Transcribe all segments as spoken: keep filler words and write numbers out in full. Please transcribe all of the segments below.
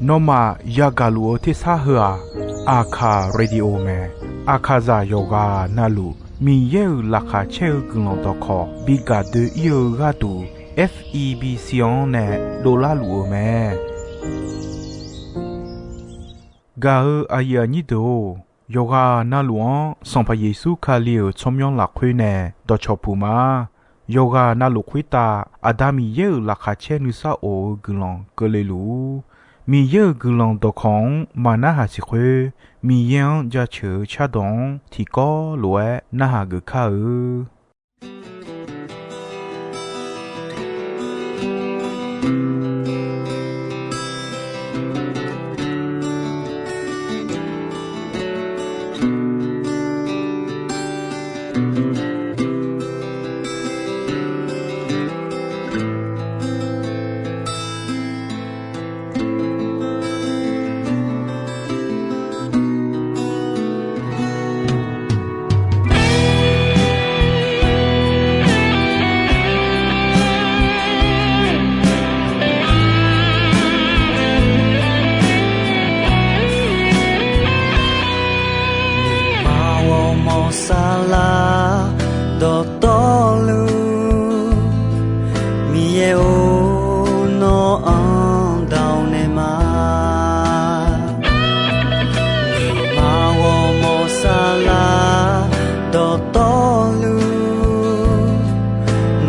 Nawmaf yagaq luf-eu tersar heu-aq, Aqkaq Radio mae. Aqkaqzaq yawqghaq navluf Miqyaer-euq laqkhaq caer-eu guiqlanq dawqkawq bi gaq doe-ir-eu gharduq, F E B C-anr nae dovlar luf-eu mae. Gaq-eu aqyuif aqnyir deuq-or, yawqghaq navluf-anr Sanqpaq Yeqsur Kali-euq tsawrmyanr lafkhoer nae dawqcawq puq ma. Yawqghaq navluf khoertav Aqda Miqyaer-euq laqkhaq caer nuisar of-eu guiqlanq keuvle luf-ur. Miqyaer-euq guiqlanq dawqkawq-anr maqnarhaq siq khoer, Miqyaer-anr jaceuq-eu cardawq-anr tiqkawv lof-aer narhaq geuf kar-eu. Maq ghawrmawr saflar dawqtawvluf, Miqyaer-or, nawr-anr dawq naeq ma. Maq ghawrmawr saflar dawqtawvluf,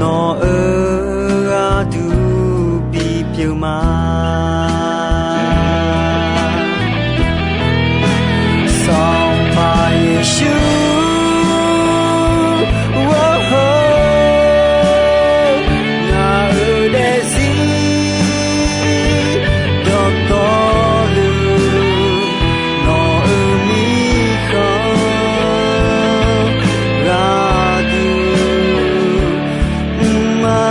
nawq-euq gharduq bipyeuf ma. Sanqpaq Yeqsur, ngaq-euq daefzir dawqtawvluf, nawq-euq mirkhanq gharduq mr ma.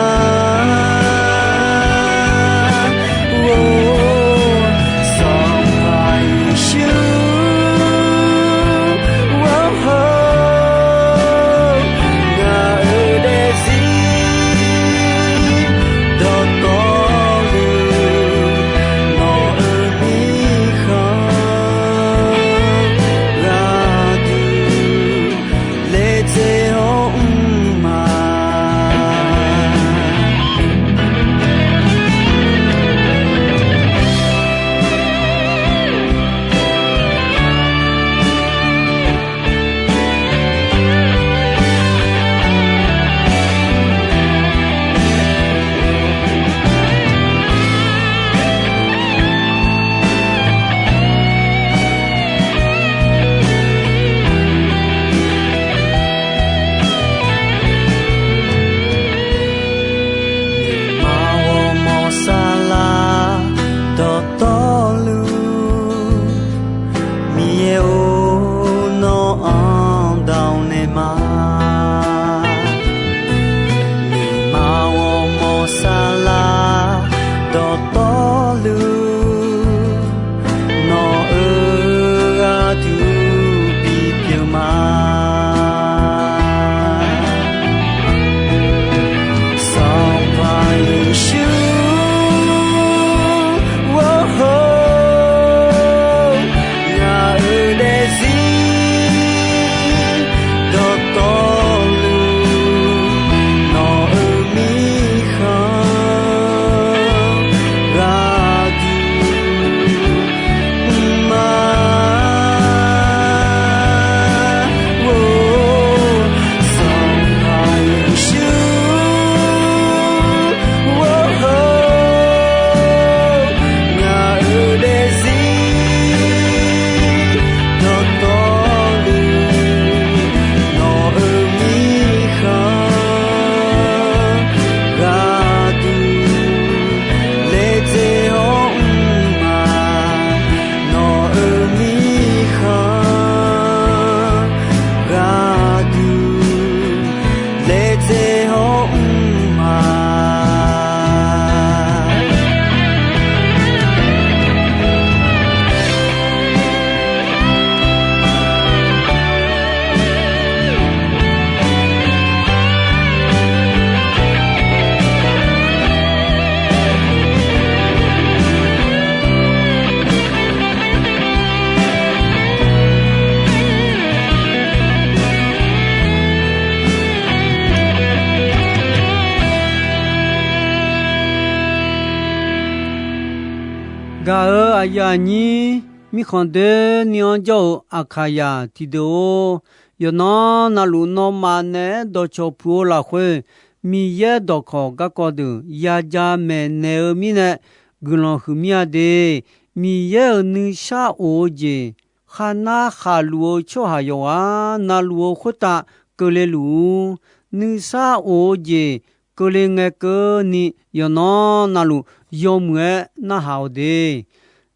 Gaq-euq aqyuif aqnyir, mirkhanq doeni-anr jawr-euq Aqkaqzaq tiqdeuq-or, yawqnan navluf nawmaf naeq-aer dawqcawq puq-eu lafkhoer, Miqyaer dawqkawq garkawv deuq yaja maeqnaeq-eu mirnae guiqlanq huiqmir-a de. Miqyaer-euq nuisar of-eu jeq kharnar khaqluf-eu tsawrhaq yawqghaq navluf-eu khoertav keuvle luf-ur. Nuisar of-eu jeq keuvle ngae keuvni yawqnan navluf yawmuiq-aer narhaq-awq de.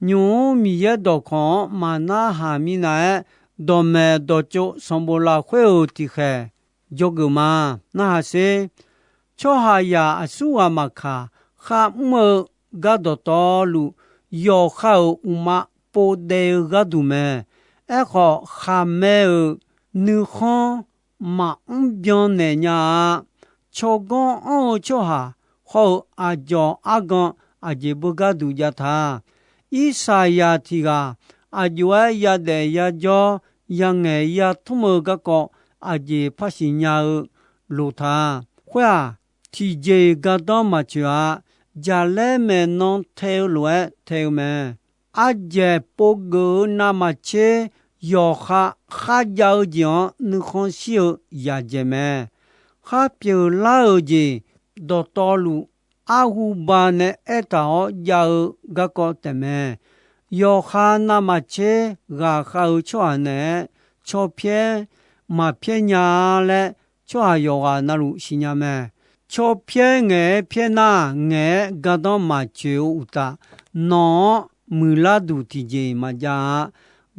Nymq-mr Miqyaer dawqkawq-anr maqnarhaq minav-aer, dawqmaeq dawqtsov sanqbof lafkhoer-euq tiqkhaeq dzawgeuf ma. Narhaq sher. Tsawrhaqzaq aqsurghaq maqkaq, kharmr-eu gar dawqtawvluf, yawqha-euq uqmav povdaev-eu gharduq mae. Aerkhawf, khaqmae-euq nuikhanr maqmr byannaeq nya-a. Tsawrganr anr-eu tsawrhaq hawr-eu aqdzawq argan aqjeq beugar duq jav ta. Irsaqyaq tiq ghaq aqjox-aer yadaef yajawr, yangaeq yatmr-eu garkawv aqjeq par siqnya-eu loq ta. Khoer-aq, tiqjeq-iq gardanr maqtsoeq-a. Jaqlaer maeqnan tae-eu lof-aer tae-eu mae. Ardzaeq povgeuf-eu navmaqtser yawqha kharjav-eu jeq-anr nuikhanr shir-eu yaqdzaeq mae. Khar pyeuflar-euq jeq dawqtawvluf arhuba nae aertaq-awr jav-eu garkawv taefmae. Yawqha navmaqtser ghaqkhav-eu tsawrhaq naeq-aer cawpyaer maqpyaer nya-a laer, tsawrhaq yawqghaq navluf siqnya mae. Cawpyaer ngaeq-aer pyaer nar, ngaeq-aer gardanr maqtsoeq-eu uqtaf, nawq-anr muiqlar duq tiqjeq-iq maqjav-a.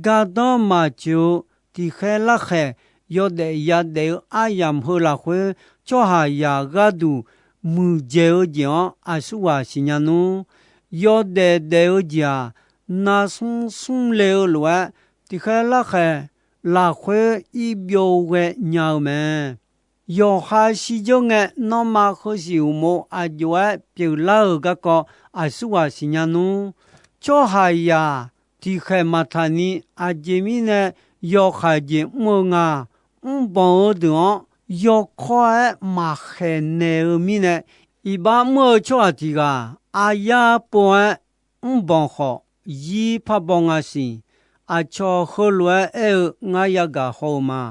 Gardanr maqtsoeq-eu tiqkhaer larkhaeq, yawdaef yadaef-eu aryamq heu lafkhoer, tsawrhaqzaq gharduq muiqdzaeq-eu jeq-anr aqsurghaq siqnya nmr. Yawdaef daef-eu jeq-aq, narsmr smr le-eu lof-aer, tiqkhaer larkhaeq lafkhoer irbyov ghae nya-eu mae. Yawqha shirdzeur ngae, nanrma heusiq uqmov aqjox-aer pyeuflar-euq garkawv aqsurghaq siqnya nmr. Tsawrhaqzaq tiqkhaeq maqtaq ni, aqjeq mirnae yawkhav jeq mr-eu nga. Mrbanq-eu deuq-anr yawkawr-aer maqkhaeq naeq-eu mirnae, iqbax mr-eu tsawrhaq tiq ghaq aryar pov-aer mrbanq khawf, zir par baw nga siq. Aqcawq heulof-aer aer-eu ngar yagaq haw-eu ma.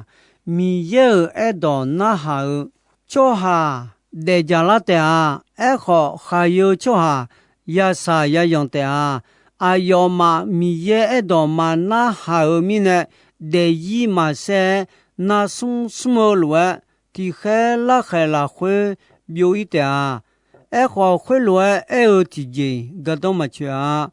Miqyaer-euq aerdawq narhaq-eu tsawrhaq daefdzaq lar taef-a. Aerkhawf, khaqyeu tsawrhaq yasaq yazanq taef-a. Aqyawfmaf Miqyaer aerdawq maqnarhaq-eu mirnae, daefzir maqsaer-aer, narsmr smr-eu lof-aer, tiqkhaer larkhaeq lafkhoer byov-ir taef-a. Aerkhawf, khoerlof-aer aer-eu tiqjeq-iq gardanr maqtsoeq-a.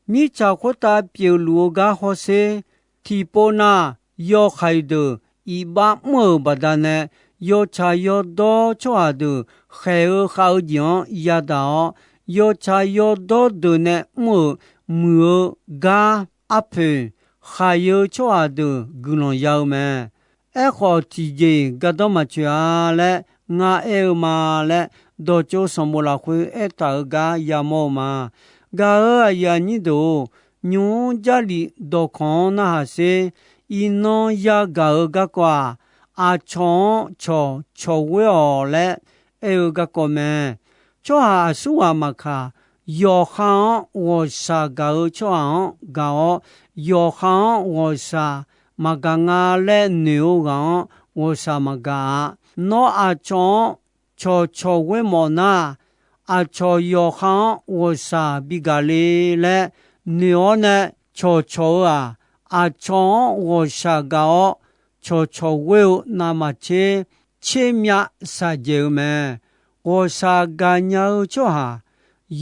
Mirtsaq khoertav pyeufluf-eu gar hawsher. Tiqpov nav, yawkhav deuq iqbax mr-euq baqdanae, yawtsaq yawdawr tsawrhaq deuq khaeq-eu khav-eu jeq-anr yadaq-awr, yawtsaq yawdawr deuq nae mr-euq muiq-eu gar arpoeq, khaqyeu tsawrhaq deuq guiqlanq ya-eu mae. Aerkhawf, tiqjeq-iq gardanr maqtsoeq-a laer ngar aer-eu ma laer, dawqtsov sanqbof lafkhoer aertaq-euq gar yamawr-eu ma. Gaq-euq aqyuif aqnyir deuq-or, nymq-mr Jarlif dawqkawq-anr narhaq sher. Iqnan yagaq-eu garkawv-aq, aqcawq-anr cawq cawqghoer-awq laer aer-eu garkawv mae. Tsawrhaq aqsurghaq maqkaq, yawqha-anr ghawqshaq gaq-eu tsawrhaq-anr gaq-awr, yawqha-anr ghawqshaq maqgaq nga laer noeq-eu ghaq-anr ghawqshaq maqgaq-a. Nawr aqcawq-anr cawq cawqghoer mawf nar, aqcawq yawqha-anr ghawqshaq bigaq le laer noeq-awr nae cawqcawq-eu-aq, aqcawq-anr ghawqshaq gaq-awr cawqcawq ghoer-eu navmaqtser tsermyav shaqjaeq-eu mae. Ghawqshaq gaqnya-eu tsawrhaq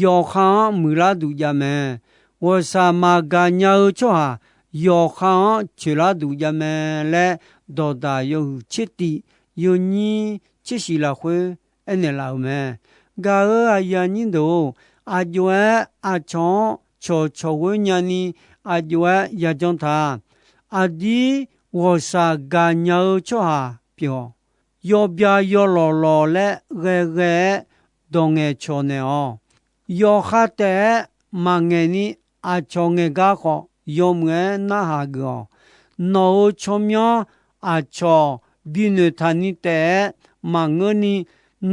yawqha-anr muiqlar duq jav mae. Ghawqshaq maqgaq nya-eu tsawrhaq yawqha-anr coeqlar duq jav mae laer, dawqdaq yawhuiq tser tiv yawnyir tser shif lafkhoer aernaeq laf-euq mae. Gaq-euq aqyuif aqnyir deuq-or, aqjox-aer aqcawq-anr cawq cawqghoer nyani aqjox-aer yajanr ta. Aqdir ghawqshaq gaqnya-eu tsawrhaq pyeuf-awq. Yawbya yawlawq lawq laer ghaeghae-aer dawq ngaeqcawq naeq-awq. Yawqha taef-aer maqngaeq ni aqcawq ngaeq gar khawf, yawmuiq-aer narhaq geuf-awq. Nawq-euq tsawrmyanr aqcawq binoeq taq ni taef-aer maqngeur ni,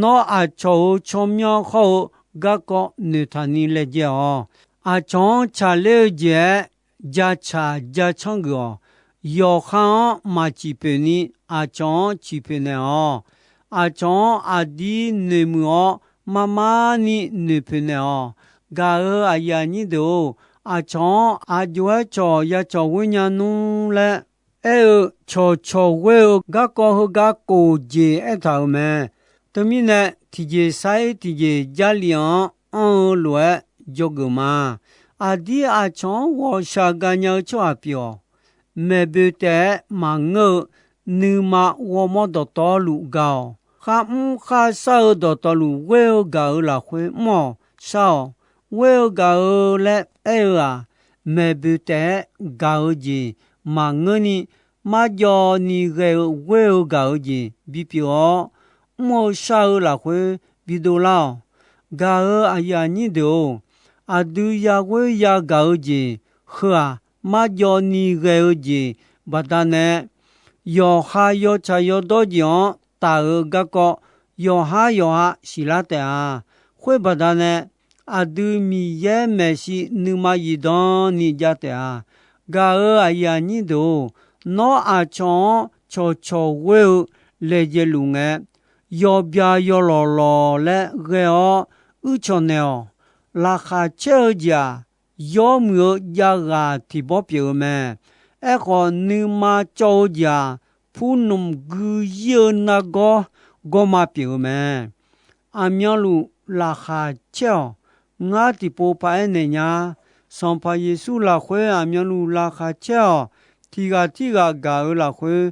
nawr aqcawq-euq tsawrmyanr hawr-eu garkawv noeqtaq ni laejae-awq. Aqcawq-anr tsaqler-eu jeq-aer jacaq jacanr geuf-awq. Yawqha-anr maq ciqpoeq ni aqcawq-anr ciqpoeq naeq-awq. Aqcawq-anr aqdir noeqmuiq-awr, marmar ni noeqpoeq naeq-awq. Gaq-euq aqyuif aqnyir deuq-or, aqcawq-anr aq jov-aer cawq ya cawq ghoer nya nmr laer aer-eu cawqcawq ghoer-eu garkawv heugar kof jeq aertaq-euq mae. Teumirnae, tiqjeq sar-ir tiqjeq Jarlif-anr anr-eu lof-aer dzawgeuf ma. Aqdir aqcawq-anr ghawqshaq ganya-eu tsawrhaq pyeuf-awq. Maeqboeq taef-aer maqngeur-eu nuima ghawrmawr dawqtawvluf ga-awq. Kharmr kharshar-eu dawqtawvluf ghoer-eu gaq-euq lafkhoer mr-awq, shar-awq. Ghoer-eu gaq-eu laer aer-eu-aq, maeqboeq taef-aer gaq-eu jeq maqngeurni, marjawv ni ghae-eu ghoer-eu gaq-eu jeq bipyeuf-awr, mr-eu shar-eu lafkhoer bidov lar-awq. Gaq-euq aqyuif aqnyir deuq-or, aqdui yaghoer yagaq-eu jeq heu-aq, marjawv ni ghae-eu jeq baqdanae, yawqha yawtsaq yawdawr jeq-anr taf-eu garkawv yawqhar yawqha siqlar taef-a. Khoer baqdanae, aqdui Miqyaer maeqshi nuima zifdan ni jav taef-a. Gaq-euq aqyuif aqnyir deuq-or, nawr aqcawq-anr cawqcawq ghoer-eu laejae luf ngae, yawbya yawlawq lawq laer ghae-awr uircawq naeq-awq. Laqkhaq caer-eu jeq-aq, yawmuiq-eu javghaq tiq bawr pyeuf-eu mae. Aerkhawf, nuima cawv-eu jeq-aq, purnmq gui ir-eu nargawr gawrma pyeuf-eu mae. Aqmyanluf laqkhaq caer-awq. Ngar tiqpov paq-aer naeq nya. Sanqpaq Yeqsur lafkhoer aqmyanluf laqkhaq caer-awq. Tiq ghaq tirghaq gaq-euq lafkhoer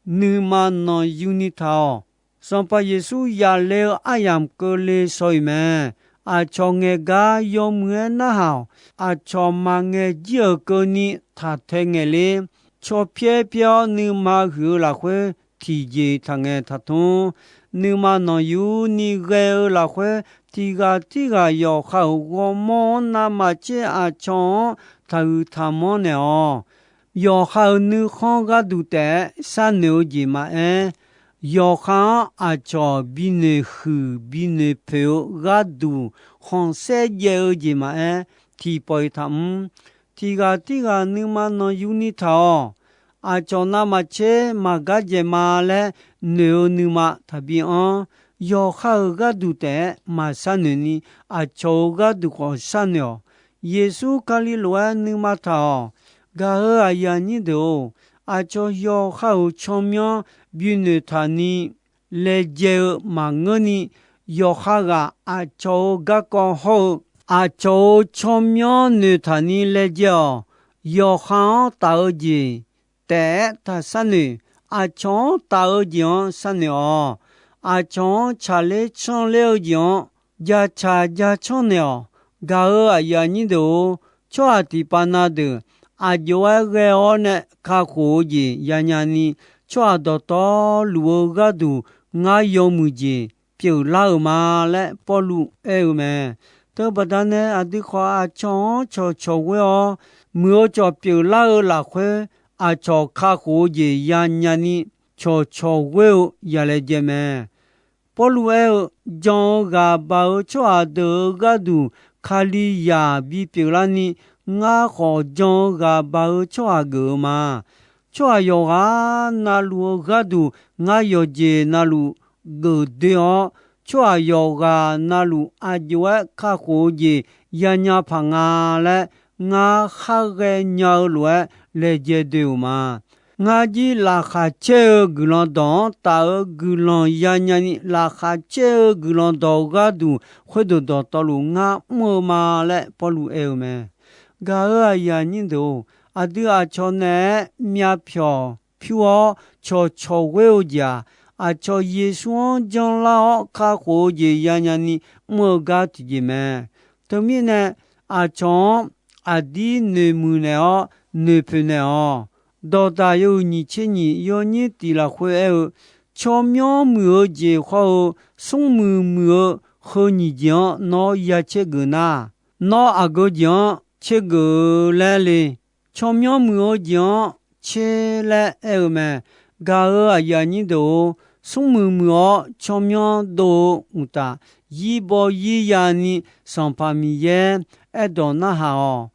nuima nanqyuni taq-awq. Sanqpaq Yeqsur yale-eu aryamq keuvle shaw-iq mae. Aqcawq ngaeqgar yawmuiq-aer narhaq-awq. Aqcawq maqngaeq jir-euq keuvni taq tae ngaeq ler. Caw pyaer pyaer-awr nuima huiq-eu lafkhoer tiqjeq taqngaeq taqtmr. Nuima nanqyuni ghae-eu lafkhoer, tiq ghaq tirghaq yawqha-euq ghawrmawr-anr navmaqtser aqcawq-anr taqhuiq taqmanr naeq-awq. Yawqha-euq nuikhanr gharduq taef-aer sharnoeq-eu jeq maqaer, yawqha-anr aqcawq binoeq huiq binoeq poeq-eu gharduq khanqsaer jaev-eu jeq maqaer, tiqpawf-iq taqmr. Tiq ghaq tirghaq nuima nanqyuni taq-awq. Aqcawq navmaqtser maqgar dzaeq ma laer noeq-eu nuima taqbi anr. Yawqha-euq gharduq taef-aer maqsharnoeq ni, aqcawq-euq gharduq khawf sharnoeq-awq. Yeqsur Kali lof-aer nuima taq-awq. Gaq-euq aqyuif aqnyir deuq-or, aqcawq yawqha-euq tsawrmyanr binoeq taq ni laejae-eu maqngeurni, yawqha ghaq aqcawq-euq garkawv hawr-eu, aqcawq-euq tsawrmyanr noeqtaq ni laejae-awq. Yawqha-anr taf-eu jeq taef-aer taq sharnoeq. Aqcawq-anr taf-eu jeq-anr sharnoeq-awq. Aqcawq-anr tsaqler canrler-eu jeq-anr jacaq jacanr naeq-awq. Gaq-euq aqyuif aqnyir deuq-or, tsawrhaq tiqpav na deuq aq jov-aer ghae-awr nae kakhof-eu jeq yanya ni, tsawrhaq dawqtawvluf-eu gharduq ngar yawmuiq jeq pyeuflar-euq ma laer Pawrluv aer-eu mae. Teubaqda nae aqdui khawf aqcawq-anr cawqcawq ghoer-awr, muiq-eu cawq pyeuflar-eu lafkhoer, aqcawq kakhof-eu jeq yanya ni cawqcawq ghoer-eu yalaejae mae. Pawrluv aer-eu, jan-eu ghaq baq-eu tsawrhaq deuq-euq gharduq Kalizaq bipyeuf larni, ngar khawf jan-eu ghaq baq-eu tsawrhaq geuf-eu ma. Tsawrhaq yawqghaq navluf-eu gharduq ngar yawqjeq navluf geuf doe-awr, tsawrhaq yawqghaq navluf aq jov-aer kakhof-eu jeq yanya paq nga laer, ngar khar ghaenya-eu lof-aer laejae doe-euq ma. Ngar jir laqkhaq caer-eu guiqlanq dawq-anr taf-eu guiqlanq yanya ni, laqkhaq caer-eu guiqlanq dawq gharduq khoerdeuq dawqtawvluf ngar mr-eu ma laer Pawrluv aer-eu mae. Gaq-euq aqyuif aqnyir deuq-or, aqdui aqcawq naeq-aer myavpyawq pyur-awr cawqcawq ghoer-eu jeq-aq, aqcawq Yeqsur-anr janlar-awr kakhof-eu jeq yanya ni mr-eu gar tiqjeq mae. Teumirnae, aqcawq-anr aqdir noeqmuiq naeq-awr noeqpoeq naeq-awq. Dawqdaq yawhuiq nyiq tser nyiq yawnyir tiq lafkhoer aer-eu, tsawrmyanr muiq-eu jeq khawr-eu, smrmuiq muiq-eu heu nyiq jeq-anr nawr ya tser geuf nar, nawr aqgeu jeq-anr tser geuf-eu laer le. Tsawrmyanr muiq-eu jeq-anr tser laer aer-eu mae. Gaq-euq aqyuif aqnyir deuq-or, smrmuiq muiq-awr tsawrmyanr dov-eu uqtaf, zir baw zir ya ni Sanqpaq Miqyaer aerdawq narhaq-awq.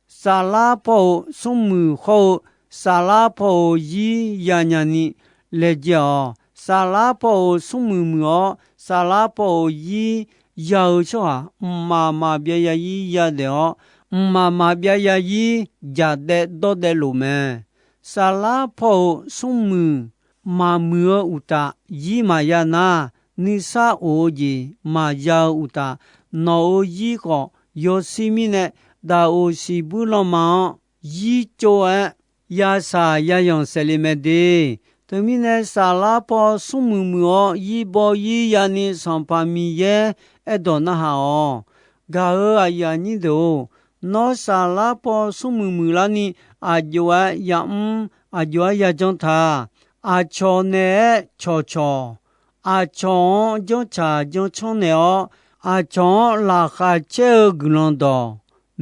Saflar paw-euq smrmuiq hawr-eu, saflar paw-euq zir yanya ni laejae-awq. Saflar paw-euq smrmuiq muiq-awr, saflar paw-euq zir ya-eu tsawrhaq, mqmaq maqbyav zarzir yadaef-awr, mqmaq maqbyav zarzir jaqdaev dawrdaev lof mae. Saflar paw-euq smrmuiq maqmuiq-eu uqtaf, zir maqya nar, nuisar of-eu jeq maqya-eu uqtaf, nawq-euq zir khawf yawshir mirnae, daqoq siqbuir lanma-anr zir tsov-aer, yashaq yazanq saefle mae de. Teumirnae, saflar paw smrmuiq muiq-awr, zir baw zir ya ni Sanqpaq Miqyaer aerdawq narhaq-awq. Gaq-euq aqyuif aqnyir deuq-or, nawr saflar paw smrmuiq muiqlar ni, aqjox-aer yamr, aqjox-aer yajanr ta. Aqcawq naeq-aer cawqcawq, aqcawq-anr janrtsaq janrcanr naeq-awr, aqcawq-anr laqkhaq caer-eu guiqlanq dawq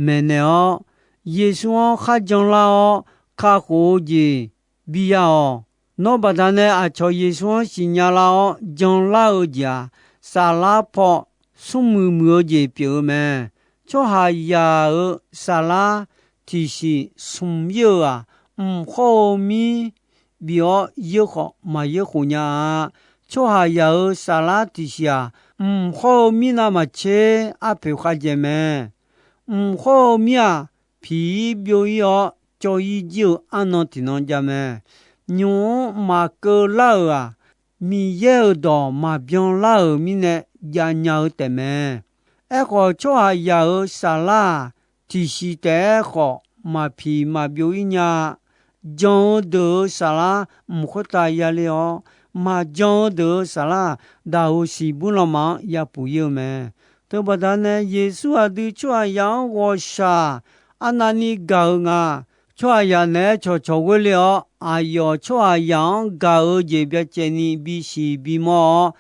maeqnaeq-awr, Yeqsur-anr kharjan lar-awr, kakhof-eu jeq biya-awq. Nawr baqdanae aqcawq Yeqsur-anr siqnya lar-awr janlar-eu jeq-aq, saflar paw smrmuiq muiq-eu jeq pyeuf-eu mae. Tsawrhaqzaq-euq saflar tiqsiq smq ir-eu-aq, mq hawr-eu mir bif-awr yeur khawf maqyeur khof nya-a. Tsawrhaqzaq-euq saflar tiqsiq-aq, mq hawr-eu mir navmaqtser arpoeq khavjaeq mae. Mq hawr-eu mir-aq, piq ir byov ir-awr cawv ir jir-eu arnan tiqnan jav mae. Nymq-mr maqkeuv lar-euq-aq, Miqyaer-euq dawq maqbyan lar-euq mirnae javnya-eu taefmae. Aerkhawf, tsawrhaqzaq-euq saflar-aq, tiqsiq taef-aer khawf maqpiq maqbyov ir nya-a. Jan-eu deuq-euq saflar mq khoertav yale-awr, maqjan-eu deuq-euq saflar-aq, daqoq siqbuir lanma-anr yapuf ir-eu mae. Teubaqda nae, Yeqsur aqdui tsawrhaqzaq-anr ghawqshaq arnavni gaq-eu nga. Tsawrhaqzaq naeq-aer cawqcawq ghoer le-awr, aqyawf tsawrhaqzaq-anr gaq-eu jeq byacaevni bisiq bimawr-awr,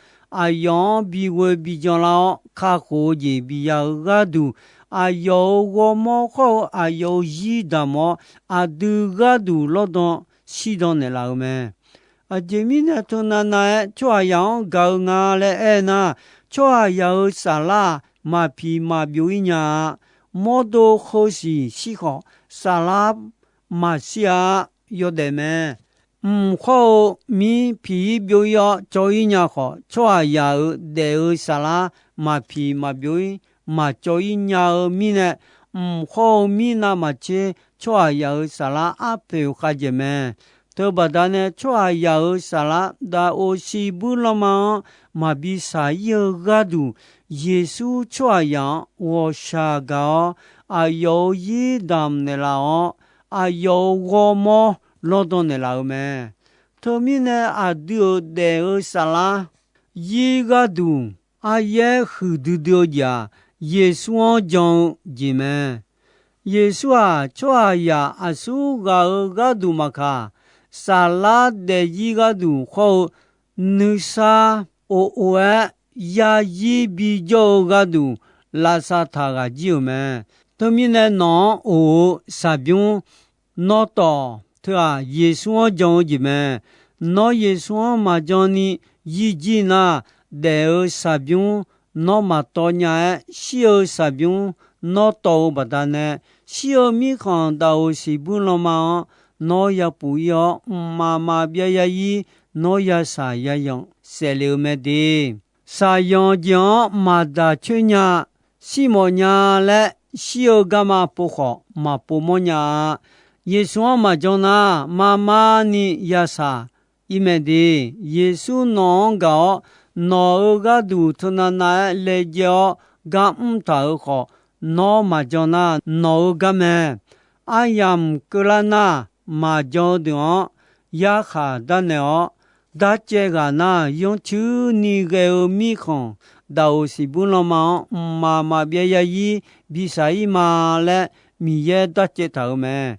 aqyawf-anr bighoe bijan lar-awr, kakhof-eu jeq biya-eu gharduq, aqyawf-euq ghawrmawr khawr-eu aqyawf-euq zir damq-awr, aqdui gharduq lawrdan shirdan naeqlaf-eu mae. Aqjeq mirnae teunavnav-aer tsawrhaqzaq-anr gaq-eu nga laer aernar, tsawrhaqzaq-euq saflar maqpiq maqbyov ir nya-a. Mawrdo kheuvsiq shir khawf, saflar maqshir-a. Yawdaef mae. Mq hawr-eu mir piq ir byov ir-awr cawv ir nya khawf, tsawrhaqzaq-euq daef-eu saflar maqpiq maqbyov ir, maqcawv ir nya-eu mirnae, mq hawr-eu mir navmaqtser tsawrhaqzaq-euq saflar arpoeq khavjaeq mae. Teubaqda nae tsawrhaqzaq-euq saflar daqoq siqbuir lanma-anr maqbi shaq ir-eu gharduq, Yeqsur tsawrhaqzaq-anr ghawqshaq gaq-awr, aqyawf-euq zir damq naeqlaf-awr, aqyawf-euq ghawrmawr lawrdan naeqlaf-eu mae. Teumirnae aqdui-euq daef-eu saflar zir gharduq aryaer huiqdui dui-eu jeq-aq, Yeqsur-anr jan-eu jeq mae. Yeqsur-aq, tsawrhaqzaq aqsur ghaq-eu gharduq maqkaq, saflar daefzir gharduq hawr-eu nuisar of of-aer yazir bijawr-eu gharduq lavsav taq ghaq jir-euq mae. Teumirnae nawq-anr of-eu saqbymr nawr tawq teu-aq, Yeqsur-anr jan-eu jeq mae. Nawr Yeqsur-anr maqjan ni yir jir nar, daef-eu saqbymr nawr maqtawv nya-aer, shir-eu saqbymr nawr tawv-eu baqdanae, shir-eu mirkhanq daqoq siqbuir lanma-anr nawr yapuf ir-awr, mqmaq maqbyav yarzir nawr yashaq yazanq saefle-eu mae de. Shaqyanq jeq-anr maqdaq coer nya, shir mawf nya laer shir-eu garma pov khawf maqpov mawr nya-a. Yeqsur-anr maqjan nar, marmar ni yashaq ir mae de. Yeqsur nawq-anr gaq-awr, nawq-euq gharduq teunavnav-aer laejae-awr gar mr taq-euq khawf, nawr maqjan nar nawq-euq gar mae. Aryamq keuvlar nar, maqjan-eu deuq-anr yarkhaq darnaeq-awr, darcaev ghaq nar yanrcuir ni ghae-eu mirkhanq, daqoq siqbuir lanma-anr mqmaq maqbyav yarzir bishaq ir ma laer Miqyaer darcaev taq-euq mae.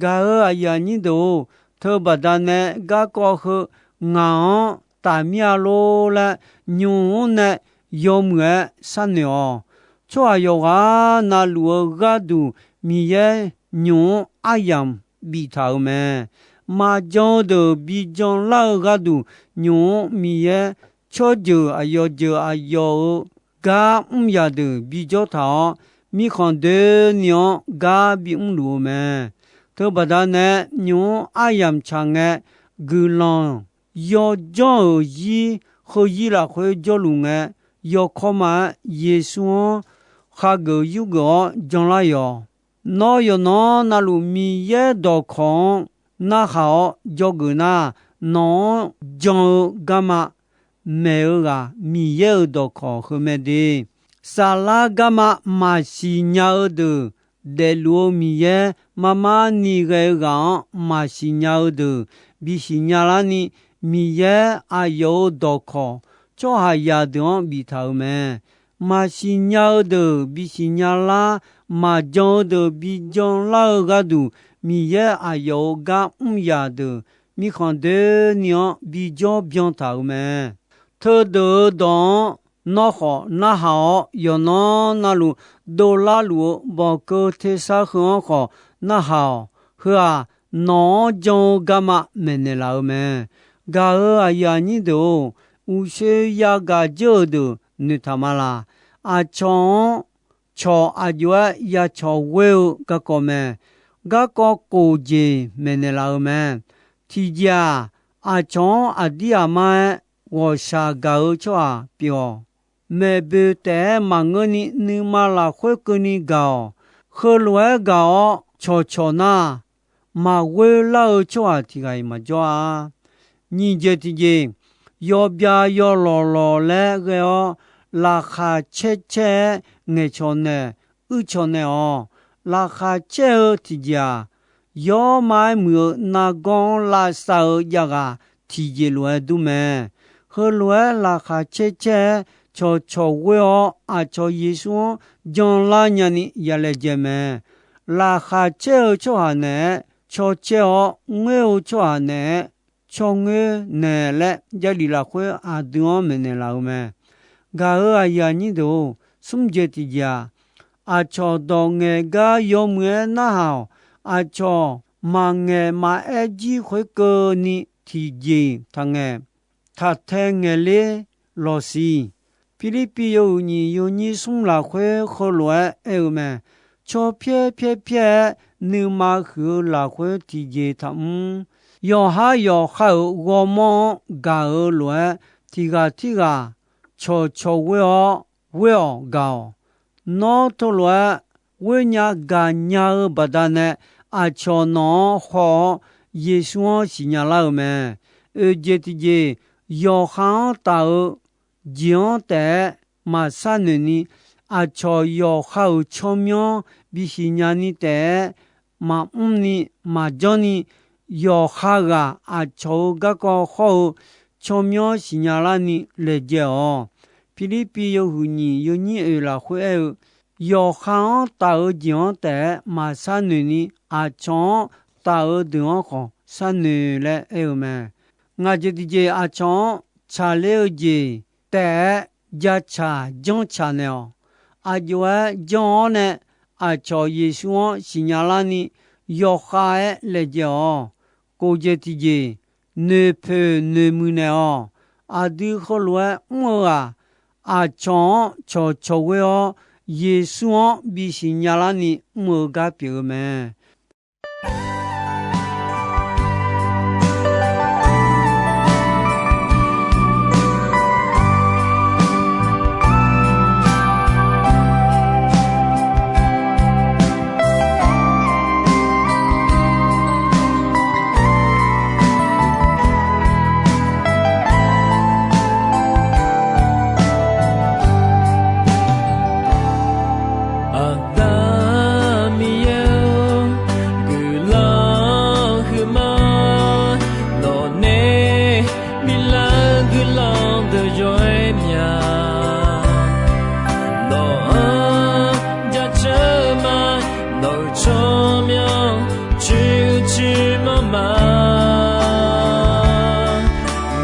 Gaq-euq aqyuif aqnyir deuq-or, teubaqda nae garkawv heu ngaq-anr taf mir-a lor laer, nymq-mr nae yawmuiq-aer sharnoeq-awq. Tsawrhaq yawqghaq navluf-eu gharduq Miqyaer nymq-mr aryamq biftaq-euq mae. maqjan-eu deuq bi janlar-eu gharduq, nymq-mr Miqyaer tsawrjeuq aqyawf jeuq aqyawf-euq gar mr yaq deuq bijawr taq-awr, mirkhanq doeni-anr gar bimr luf-eu mae. Teubaqda nae, nymq-mr aryamq tsaq ngae, guiqlanq yawjanr-euq zir heuzir lafkhoer jawrluf ngae, yawkawr ma-aer Yeqsur-anr khageuf yurgeuf-awr janlar yawq. Nawr yawqnan navluf Miqyaer dawqkawq-anr narhaq-awr dzawgeuf nar, nawq-anr jan-eu garma maeq-eu ghaq Miqyaer-euq dawqkawq heu mae de. Saflar garma maqsiq nya-eu deuq daefluf-eu Miqyaer, mar mar ni ghae-eu ghaq-anr maqsiq nya-eu deuq bisiq nya larni, Miqyaer aqyawf-euq dawqkawq tsawrhaqzaq deuq-anr biftaq-euq mae. Maqsiq nya-eu deuq bisiq nya lar, maqjan-eu deuq bijan lar-eu gharduq, Miqyaer aqyawf-euq gar mr yaq deuq mirkhanq doeni-anr bijawr byan taq-euq mae. Teudeuq-euq dawq-anr nawr khawf narhaq-awr, yawqnan navluf dovlar luf-eu bawqkeuv tersar heu-anr khawf narhaq-awq. Heu-aq, nawq-anr jan-eu garma maeqnaeq laf-eu mae. Gaq-euq aqyuif aqnyir deuq-or, uqshoe yagaq dzeur-euq deuq noeqtaq ma laq. Aqcawq-anr cawq aqjox-aer ya cawq ghoer-eu garkawv mae. Garkawv kof jeq maeqnaeq laf-eu mae. Tiqjeq-aq, aqcawq-anr aqdir aqmar-aer ghawqshaq gaq-eu tsawrhaq pyeuf-awq. Maeqboeq taef-aer maqngeurni nuima lafkhoer keuvni gaq-awq. Heulof-aer gaq-awr cawqcawq nar, maqghoer lar-eu tsawrhaq tiq ghaq-iq maqjawr-a. Nyiq jeq tiqjeq, yawbya yawlawq lawq laer ghae-awr, laqkhaq caer caer-aer ngaeqcawq naeq, uircawq naeq-awq. Laqkhaq caer-eu tiqjeq-aq, yawr ma-aer muiq-eu nargawr-anr lavsav-eu javghaq tiqjeq lof-aer dur mae. Heulof-aer laqkhaq caer caer-aer cawqcawq ghoer-awr, aqcawq Yeqsur-anr janlar nyani ya laejae mae. Laqkhaq caer-eu tsawrhaq naeq-aer caw caer-awr, ngoer-eu tsawrhaq naeq-aer caw ngoer naeq laer, Jarlif lafkhoer aqdui-anr maeqnaeq laf-eu mae. Gaq-euq aqyuif aqnyir deuq-or, smr jeq tiqjeq-aq, aqcawq dawq ngaeq gar yawmuiq-aer narhaq-awq. Aqcawq maqngaeq maqaer jir khoerkeuvni tiqjeq taqngaeq, taqtae ngaeqler lawqsiq. Pirlirpiv yawhuiq nyiq yawnyir smr lafkhoer heulof-aer aer-eu mae. Tsawrpyaer pyaer pyaer-aer nuima huiq-eu lafkhoer tiqjeq taqmr. Yawqhar yawqha-euq ghawrmawr-anr gaq-eu lof-aer, tiq ghaq tirghaq cawqcawq ghoer-awr, ghoer-awq gaq-awq. Nawr teulof-aer ghoer nya gaq nya-eu baqdanae, aqcawq nawq-anr haw-awr, Yeqsur-anr siqnya lar-eu mae. Oeq jeq tiqjeq, yawqha-anr taf-eu jeq-anr taef-aer maqsar noeq ni, aqcawq yawqha-euq tsawrmyanr bisiqnya ni taef-aer maqmr ni, maqjanr ni, yawqha ghaq aqcawq-euq garkawv hawr-eu tsawrmyanr siqnya larni laejae-awq. Pirlirpiv yawhuiq nyiq yawnyir oeq lafkhoer aer-eu, yawqha-anr taf-eu jeq-anr taef-aer maqsar noeq ni, aqcawq-anr taf-eu deuq-anr khawf sharnoeq laer aer-eu mae. Ngaq jeq tiqjeq aqcawq-anr tsaqler-eu jeq taef-aer jacaq janrcaq naeq-awq. Aqjox-aer janr-awr nae, aqcawq Yeqsur-anr siqnya larni yawkhav-aer laejae-awq. Kof jeq tiqjeq, noeqpoeq noeqmuiq naeq-awq. Aqdui heulof-aer mr-eu-aq, aqcawq-anr cawqcawq ghoer-awr, Yeqsur-anr bisiqnya larni mr-eu gar pyeuf-eu mae. Aqda Miqyaer-or, guiqlanq huiqma, nawqnae biflar-eu guiqlanq deuq yawf-aer mya. Nawq-anr jaceuq ma, nawq-euq tsawrmyanr coer coer manr ma.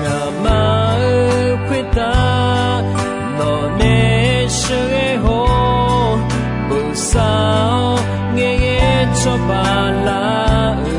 Ngaqma-euq khoertav nawqnae sheuqghae haw, bosav-awr ngaeqghae cawba lar-euq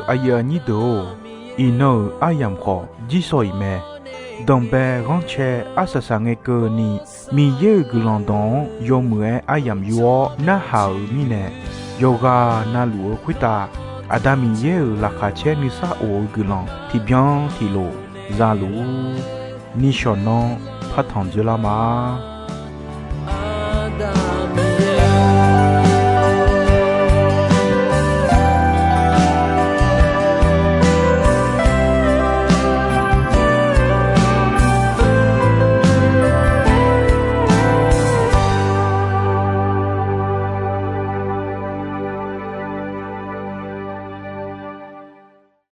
Aqyuif aqnyir deuq-or, iqnan-euq aryamq khawf jirsawq iq mae. Danqbae ghanrcae arsaq saq ngae keuvni, Miqyaer-euq guiqlanq dawq-anr yawmuiq-aer aryamq yur-awr narhaq-euq mirnae, yawqghaq navluf-eu khoertav Aqda Miqyaer-euq laqkhaq caer nuisar of-eu guiqlanq tiqbyan tiqlof za luf-ur. Nishawq nanr partanq dzoerlar ma.